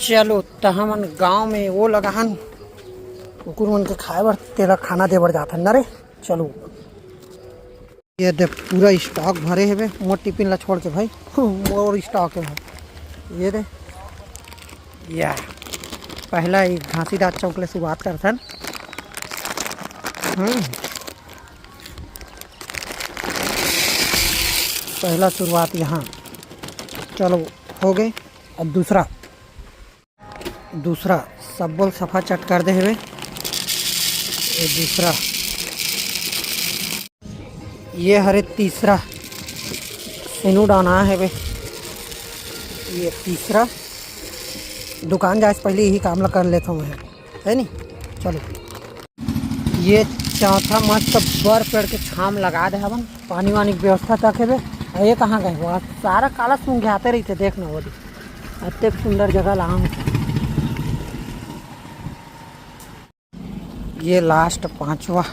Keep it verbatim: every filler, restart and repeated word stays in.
चलो, त हमन गांव में वो लगाहन, कुकुर मन के खाए बर, तेला खाना दे बर जाथन ना रे। चलो, ये दे, पूरा स्टॉक भरे हेबे मोर टिफिन ला छोड़ के भाई। मोर स्टॉक है भाई। ये दे, या पहला एक घासीदास चौक ले शुरुआत करथन। हम्म, पहला शुरुआत यहाँ। चलो, हो गए। अब दूसरा, दूसरा सब्बो ल सफा चट कर दे हेबे। ये दूसरा, ये हरे तीसरा, सेनू डाना हेबे। ये तीसरा, दुकान जाए से पहले यही काम ला कर लेता हूँ मैं, है नी? चलो, ये चौथा मस्त बर पेड़ के छाम लगा दे हवन। पानी वानी के व्यवस्था तक हेबे। अउ ये कहाँ गए? वो सारा काला सूंघ आते रहिथे, देख ना वो दे। अतेक सुंदर जगह ला हम। ये लास्ट पांचवा,